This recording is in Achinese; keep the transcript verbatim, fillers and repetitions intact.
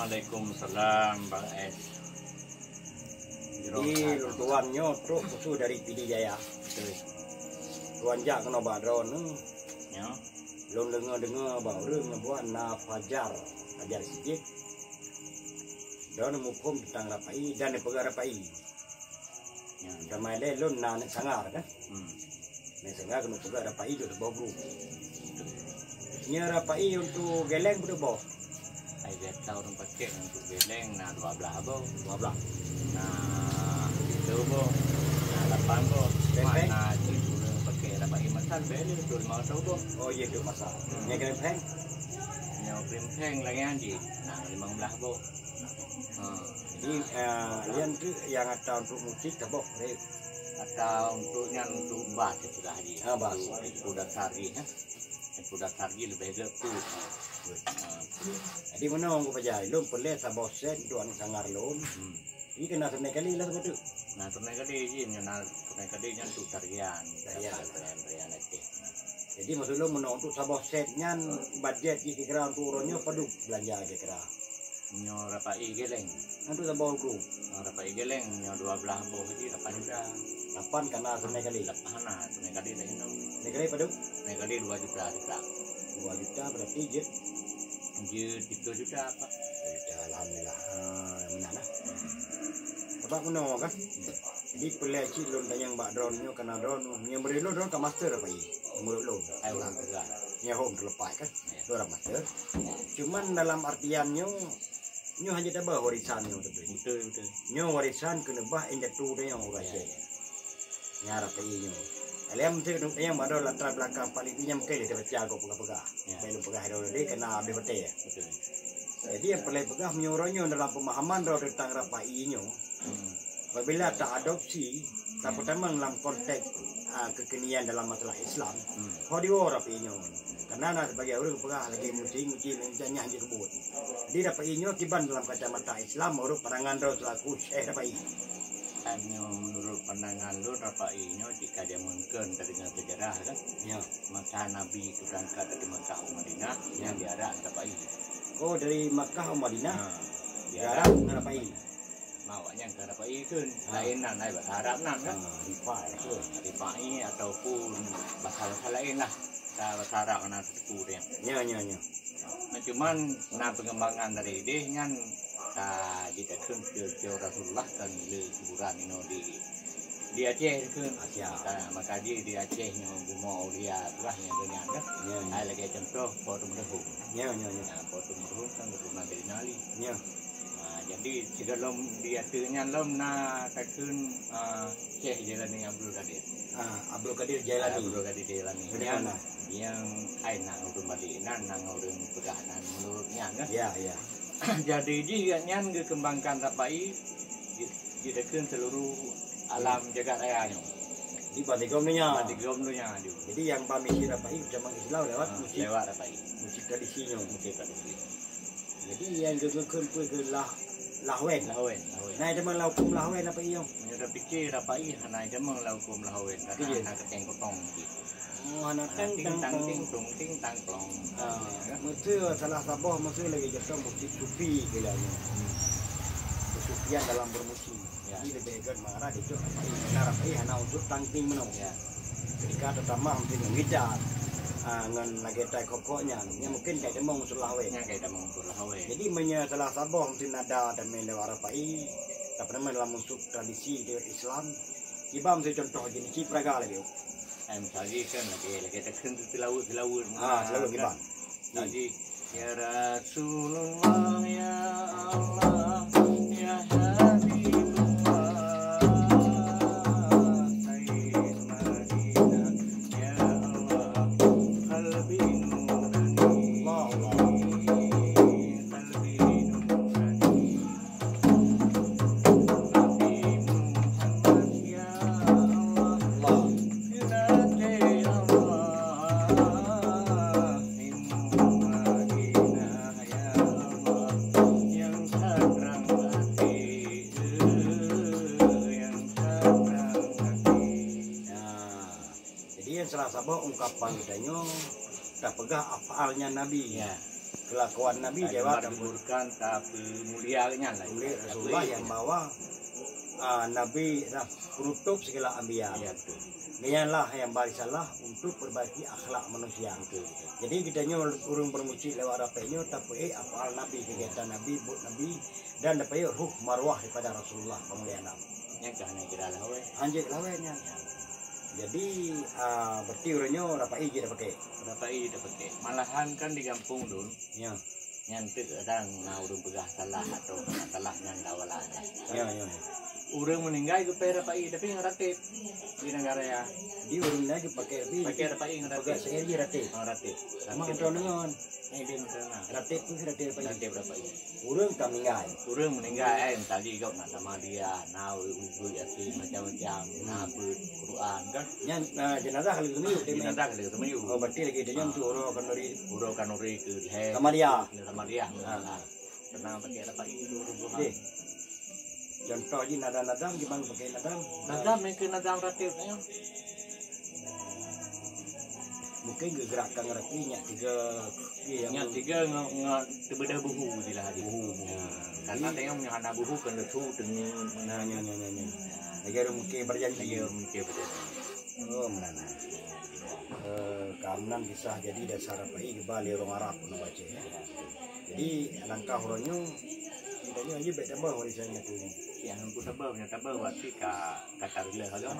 Waalaikumsalam, Bang Es. Di lôn tuan nyoe trok khusus dari Pidie Jaya. Betul. Tuan jak keunoe bak droeneuh. Ya. Lôn deungoe-deungoe bak ureueng neubuat na fajar, fajar sidék. Droeneuh muphom teuntang rapai dan neupeugah rapai. Ya, ya. Ramai lé lôn na aneuk sangar kan. Hmm. Aneuk sangar keuneuk peugah rapai duek saboh grup. Nyoe rapai untuk geleng peuduek boh. Ai biasa ureueng pakai untuk geleng na dua belas boh. Dua belas. Na tujoh boh. Na lapan boh. Peng-peng? Na cit ureueng pakai rapai masal bele dua lima boh. Oh, iya, tu masal. Hmm. Nyoe geleng peng? Nyoe geleng peng lagèe nyan jih. Na lima belas boh. Ha. Jadi, eh, nyan tu nyang ata untuk musik saboh, Rip. Ata untuk nyan untuk bas istilah jih. Ha, bas. Untuk, untuk dasar jih, ha. Untuk dasar jih lebih ke tu. Ha. Jadi, meunoe Teungku Paja, lôn peureulèe saboh set untuk aneuk sangar lôn. Hmm. Jadi, keu na seunai kali lah beutôi. Na seunai kali jih, na seunai kali nyan untuk tarian. Tarian. Tarian, tarian Aceh. Jadi, maksud lôn meunoe untuk saboh set nyan, bajet jih kira-kira untuk uroe nyoe padum belanja kira-kira. Nyoe rapai geleng. Nyan tu saboh grup. Ah, rapai geleng nyoe dua belas boh jih lapan juta. Lapan ka na seunai kali. Lapan na seunai kali dah inoe. Seunai kali padum? Seunai kali dua juta juga. Dua juta berarti jeuet? Jeuet tiga juta apa? Dua juta, alhamdulillah. Ah, meunan lah. Sabab meunoe kan? Jadi peureulèe cit lôn tanyong bak droeneuh nyoe, karena droeneuh nyoe, meunurot lôn droeneuh ka master apa, Yi? Meunurot lôn. Hai, ureueng peugah. Nyoe hom teulepas kan? Ya. Lôn dah master. Cuman dalam artian nyoe, nyoe hana tabah warisan nyoe, beutôi. Beutôi, beutôi. Nyoe warisan keuneubah indatu tanyoe ureueng Aceh. Ya, ya. Nyan rapai nyoe. Kalian mesti keuneuk tanyong bak droeneuh latar belakang Pak Lidi nyan mungkin lé tabaca kok peugah-peugah. Ya. Bèk lôn peugah droeneuh lé, kena habéh batèe. Beutôi. Jadi nyang peureulèe peugah meunyoe uroe nyoe dalam pemahaman droeneuh teuntang rapai nyoe. Hmm. Apabila ta adopsi, ta peutamong lam konteks, ah, kekinian dalam masalah Islam, hmm, ho diwoe rapai nyoe. Karena na sebagai ureueng peugah lagèe musing, musing, musing nyang jeuet keu buet. Jadi rapai nyoe kiban dalam kacamata Islam, menurut pandangan droe selaku Syekh Rapai. Kan nyoe menurut pandangan lôn, rapai nyoe jika jameun kheun tadeungoe seujarah kan. Ya. Masa Nabi itu berangkat dari Makkah ke Madinah, ya, yang diarak rapai. Oh, dari Makkah ke Madinah. Ha, diarak. Diarak dengan rapai. Awak nyan ka rapai kheun. Ha. Laén nan, laén bahasa Arab nan kan? Ha, rifa'i tu. Ha, rifa'i ataupun bahasa-bahasa laén lah. Ka bahasa Arab na teuku dia. Ya, ya, ya. Nah, cuman na pengembangan dari idéh nyan ka jitakheun keu, keu Rasulullah kan le kuburan inoe di, di Aceh tu kan. Aceh. Ka, maka di, di Aceh nyoe bumoe aulia tu lah nyang geuhnyan kan. Ya, ya. Hai lagèe contoh Po Teumeureuhom. Ya, ya, ya. Nah, Po Teumeureuhom kan keturunan dari Ali. Ya. Ha, jadi sigohlom di ateueh nyan lom na takheun, ah, Syekh Jailani Abdul Qadir. Ah, Abdul Qadir Jailani. Abdul Qadir Jailani. Dari mana? Nyang hai na ureueng balik nan, na ureueng peugah nan menurut nyan kan. Ya, ya. Jadi jih nyan geukembangkan rapai, ji-, jitakheun seluruh alam jagat raya nyoe. Di bansigom donya. Bansigom donya nyoe. Jadi nyang ba misi rapai, macam Islam lewat, ah, musik. Lewat rapai. Musik tradisi nyoe. Musik tradisi. Jadi nyang geukheun peue keu lah, lahwen. Lahwen, lahwen. Na itamong lam hukôm lahwen apa iyo? Meunyoe tapike rapai hana itamong lam hukôm lahwen, karena hana keuteng kutong jih. Oh, hana teng tang tong ting tung ting tang klong. Ah, meuseue salah saboh meuseue lagèe contoh musik sufi keu nyan. Hmm. Kesufian dalam bermusik. Ya. Jadi lebih gèt marah dijok rapai. Karena rapai hana unsur tang ting meunoe. Ya. Ketika teutamah mungkin ngon gitar, ah, ngon lagèe tai kok-kok nyan, nyan mungkin ka itamong unsur lahwe. Nyan ka itamong unsur lahwe. Jadi meunyoe salah saboh mungkin nada dan main lewat rapai, tapi nama dalam unsur tradisi di Islam, kiban meuseue contoh jeunèh ci peuraga lagèe. Ai, misal jih kan lagèe, lagèe takheun seulaweuet-seulaweuet. Ah, seulaweuet kan. Kiban. Tadi, ya Rasulullah, ya Allah, ya Habibullah, Sayyid Madinah, ya Allah, qalbi nurani, Allah, Allah, qalbi nurani. Nabi Muhammad, ya Allah, Allah, keunaté Allah, ilmu Madinah, ya Allah, nyang ka trang até, nyang ka trang até. Nah, jadi nyang salah saboh ungkapan geutanyoe, tapeugah af'alnya Nabi. Ya. Kelakuan Nabi lewat, tagembar gemuliakan, tapeumulia nyan lah. Oleh Rasulullah nyang bahwa, ah, Nabi adalah penutup segala anbiya. Ya, betul. Nyanlah nyang barisalah untuk perbaiki akhlak manusia. Betul, betul. Jadi, kita nyoe ureuëng beureuguci lewat rapat nyoe, tapeuék afal Nabi, kegiatan Nabi, buet Nabi, dan dapeuék ruh marwah daripada Rasulullah peumulia Nabi. Nyan ka hana kira lawét. Hanjeuet lawét nyan. Jadi, ah, berarti ureuëng nyoe rapai jih dak pakai. Rapai jih dak pakai. Malahan kan di gampông dun. Ya. Nyan teuk kadang na ureuëng peugah salah atau salah nyan dah wala. Ya, ya, ya. Ureuëng meuninggai geupée rapai, tapi ngon ratib di negara ya. Di ureuëng lain geupakai rapai. Pakai rapai ngon ratib. Peugah sehari ratib. Ngon ratib. Memang betul dengan. Ini dia betul nah. Ratib tu ratib rapai. Ratib rapai. Ureuëng ka meuninggai. Ureuëng meuninggai, eh, tadi kau nak sama dia, na ubi yasin macam-macam, na beuet Quran kan. Nyan, ah, jenazah lagi teumiyueb, dia jenazah lagi teumiyueb. Oh, berarti lagi dia nyan tu uroe kanuri. Uroe kanuri ke lhèe. Sama dia. Sama dia. Ha. Kena pakai rapai dulu. Okey. Contoh jih nadam-nadam, gimana pakai nadam? Nadam yang ke nadam ratib, ya. Mungkin geugeurakkan rapi nyak tiga, ya, yang nyak tiga nge-, nge-, teubeudôh buhu silah hadis. Buhu, buhu. Ya. Karena jadi tengok nyoe hana buhu, kena su tengok. Nah, nyoe, nyoe, nyoe, nyoe. Ya. Lagi ada mungkin berjanji. Lagi ada mungkin berjanji. Oh, meunan. Eh, keamanan kisah jadi dasar rapai geuba lé ureuëng Arab keuneuk baca, ya. Jadi langkah uroe nyoe, kita nyoe aja baik tambah warisan nyaku nyoe. Yang aku tambah, punya tambah, berarti ka, ka tarileh agama.